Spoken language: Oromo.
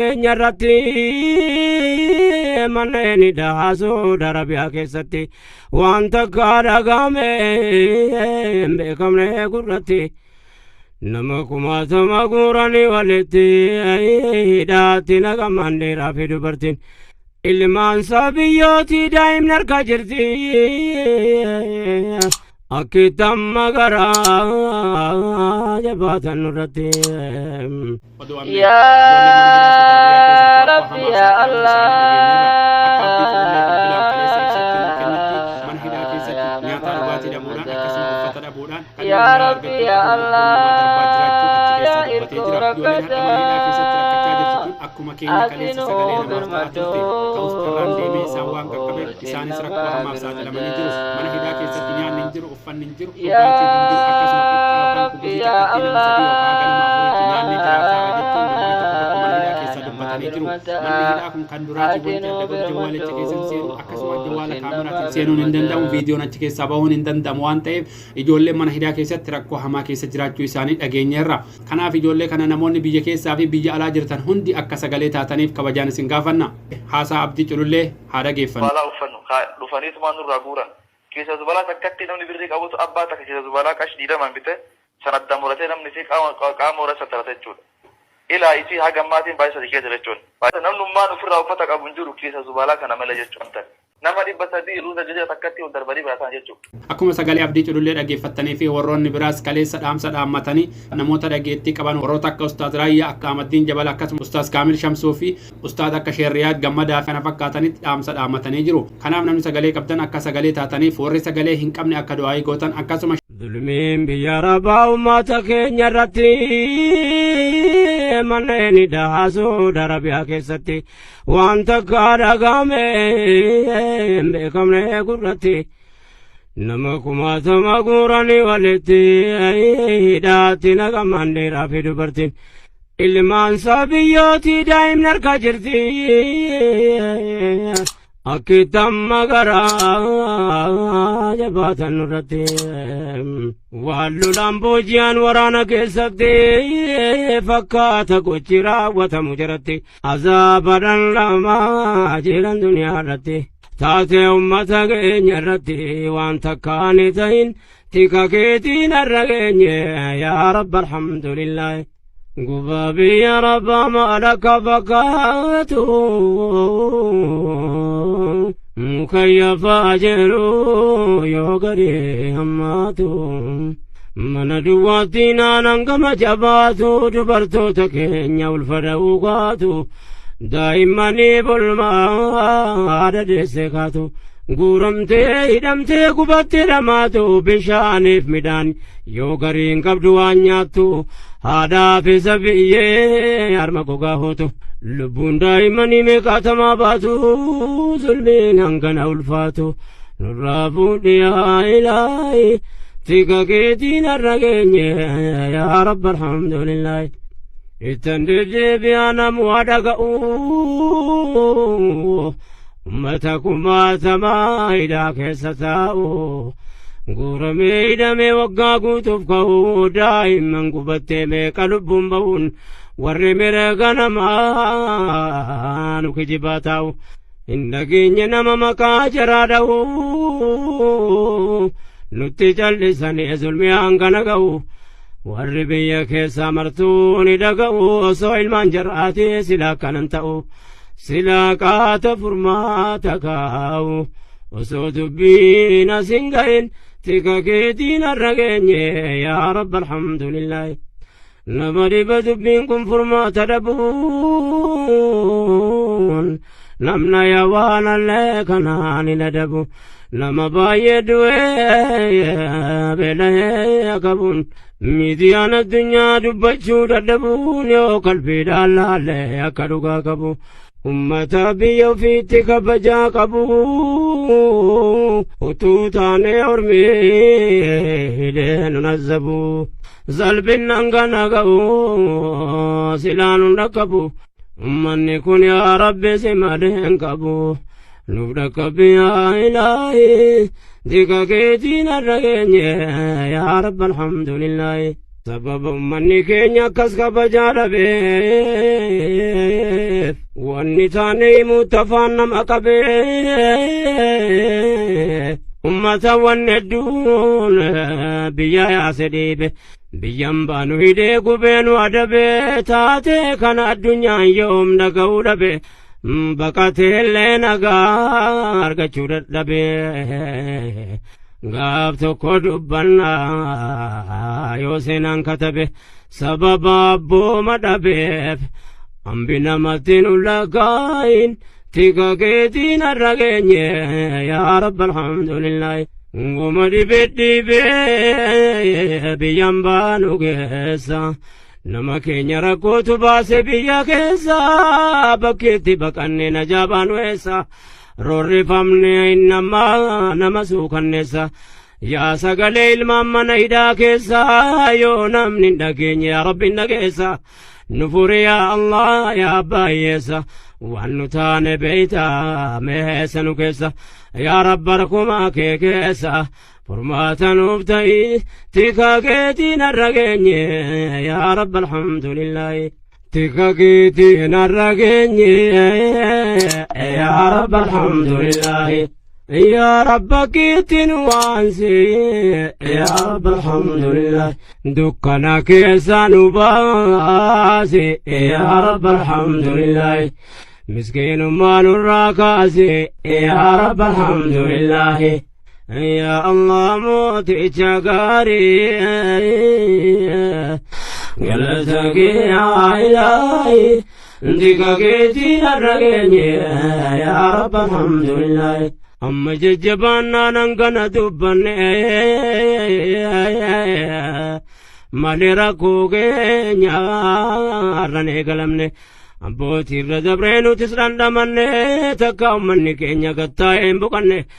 Keenya irratti manneen hidhaa Suudi Arabiyaa keessatti waan takka dhagahame hin beekamne gurratti nama kumaatama guuranii walitti hidhaatti naqaman dhiiraa fi dubartiin ilmaan sabiyyootii daa'imni harka jirti. Akkitti amma garaa jabaatan nurratti. Oduu ammeef ijoolleen mana hidhaa Saudi Arabiyaa Yaa keessatti rakkoo Rabbi hamaaf yaa saaxilamuu isaanii dhageenyeerra. Akka Abdii Culullee bilbilaan kaleessa ibsatti nuuf kennetti Allah mana hidhaa keessatti yaa nyaataa dhugaatii dhabuudhaan akkasuma Muhammad uffata dhabuudhaan kan yaa ilmi Rabbi argachuu yaa dhabuun lubbuun namaa darbaa jiraachuu achi Allah keessaa yaa dubbatee irkoo jira. Ijoolleen har'a mana hidhaa keessatti rakkachaa jirtu rakkataa tun akkuma keenya ati kaleessa sagalee nuu namaaf ta'aa birmadhu turte. Ta'us carraan deemee isaan waan qaqqabeef sin isaanis rakkoo nafaa hamaaf saaxilamanii jiru. Mana hidhaa keessatti nyaanni hin jiru, uffanni hin jiru, yaa dhugaatiin hin jiru, akkasuma qixxaa yookaan Rabbi kubusii yaa takkattii nama sadii yookaan haga nama afuriitti nyaanni jiraataarra jechuun namoonni tokko tokko mana hidhaa Allah keessaa nama dubbatanii jiru. birmata Manni hidhaa kun kan duraatii ati wanti nuu adda godhu jawwaalicha birmadhu keessa hin seenu, akkasuma jawwaala sin kaameraatiin nafaa seenuun hin birmata danda'amu, viidiyoon achi keessaa bahuun hin danda'amu waan ta'eef ijoolleen mana hidhaa keessatti rakkoo hamaa keessa jiraachuu isaanii dhageenyeerra. Kanaaf ijoollee kana namoonni biyya keessaa fi biyya alaa jirtan hundi akka sagalee taataniif kabajaan isin gaafanna. Haasaa Abdii Culullee haa dhageeffannu. Zubalaa uffannu ka dhufaniitumaan nurraa guuran. Kiisa zubalaa takkatti namni birrii qabutu abbaa takka kiisa zubalaa qarshii 20n bite san addaan muratee namni isii qaama qaama warra sattarata jechuudha. Ilaa isii haga ammaatiin baay'ee sadi keessa jechuun. Namnummaan ofirraa uffata qabu hin jiru kiisa zubalaa kana malee jechuun. Nama 300 ruuza jajja takkatti ol darbanii birataan jechuudha. Akkuma sagalee Abdii Culullee dhageeffattanii fi warroonni biraas kaleessa dhaamsa dhaammatanii namoota dhageettii qaban warroota akka Ustaaz Raayyaa, akka Ahmaddiin Jabal, akkasuma Ustaaz Kaamil Shamsuu fi Ustaaz akka Sheer Riyaad Gammadaa kana fakkaatanitti dhaamsa dhaammatanii jiru. Kanaaf namni sagalee qabdan akka sagalee taataniif warri sagalee hin qabne akka du'aayii gootan akkasuma Zulmiin biyya Arabaa uummata keenya irratti manneen hidhaa Suudi Arabiyaa keessatti waan takka dhagahame hin beekamne gurratti nama kumaatama guuranii walitti hidhaatti naqaman dhiiraa fi dubartiin ilmaan sabiyyootii daa'imni harka jirti. Akkitti amma garaa jabaatan nurratti waan lolaan booji'an waraana keessatti fakkaata gochi raawwatamu jalatti azaaba dhandhamaa jiran duniyaa irratti taatee ummata keenya irratti waan takkaan ta'in tika keetiin har'a geenye yaa rabba alhamdulillaahi. Gubaa biyya rabbaa maal akka fakkaatu mukayyafa jedhu yoo gadi hammaatu mana duwwaatti naanan gama jabaatu dubartoota keenya ulfa dha'uu kaatu daa'immanii bolmaa haadha deesse kaatu guuramtee hidhamtee gubattee dhamaatu bishaaniif midhaan yoo gariin qabdu waan nyaattu haadhaaf isa biyyee harma gogaa hootu lubbuun daa'immanii meeqaatamaa baatu zulmiin hangana ulfaatu nurraa fuudhi yaa ilaahi tika keetiin har'a geenye yaa rabba alhamdulillaahi ittan deddeebi'aa namu haa dhaga'u ummata kumaatamaa hidhaa keessa taa'u guuramee hidhamee waggaa guutuuf ka'u daa'imman gubattee meeqa lubbuun ba'uun warri mirga namaa nu kijibaa taa'u hin dhageenye nama maqaa jaraa dha'u nutti callisanii zulmii hangana ga'u warri biyya keessaa martuu ni dhaga'u osoo ilmaan jaraatii silaa kanan ta'u silaa qaata furmaata kaa'u osoo dubbiin as hin gahin tika keetiin har'a geenye yaa rabba alhamdulillaahi nama dhiba dubbiin kun furmaata dhabuun namna yaa waan allee kanaan hin adabu nama baay'ee du'ee beela'ee qabuun miidiyaan addunyaa dubbachuu dadhabuun yoo qalbiidhaan laallee akka dhugaa qabu ummata biyya ofiitti kabajaa qabu utuu taanee ormii hidhee nun azzabu salphinnan kana ga'u silaa nun dhaqqabu ummanni kun yaa rabbi si malee hin qabu nuuf dhaqqabi yaa ilaahi tika keetiin har'a geenye yaa rabba alhamdulillaahi sababa ummanni keenya akkas kabajaa dhabee Wanni taane himuutti afaan nama qabee, ummata wanni hedduun biyya yaase dhiibe, biyyan baanu hidhee gubee nu adabee, taatee kana addunyaan yoom dhaga'uu dhabe, baqateellee nagaa argachuu dadhabe. Gaaf tokko dubbannaa yoo seenaan katabe, sababa abbooma dhabeef hambi namatti nu lakkaa'in, tika keetiin har'a geenye, yaa rabba alhamdulillaahi. Guma dhibe dhibee biyyan baanu keessa nama keenya rakkootu baase biyya keessa, bakkeetti baqanne najaa baanu eessa, roorrifamne nama nama suukanneessa. Yaa sagalee ilmaan mana hidhaa keessa, yoo namni hin dhageenye, yaa rabbi hin dhageessa, nu furi yaa Allah, yaa abbaa hiyyeessa. Waan nu taane beeyta, meessa nu keessa, yaa rabba harkumaa kee keessa furmaata nuuf ta'i, tika keetiin har'a geenye, yaa rabba alhamdulillaahi. Tika keetiin har'a geenye, yaa rabba alhamdulillaahi. Yaa rabba keetiin waansi, yaa rabba alhamdulillah, dukkana keessa nu baasi, yaa rabba alhamdulillah, miskiinummaa nurraa kaasi, yaa rabba alhamdulillah. Yaa Allah mooticha gaarii, galata kee yaa ilaahi, tika keetiin har'a geenye, yaa rabba alhamdulillah. Amma jajjabaannaan hangana dubbanne malee rakkoo keenya har'an eegalamne, abbootii irra dabree nutis dhandhamanne, takka ummanni keenya gattaa'ee hin boqanne.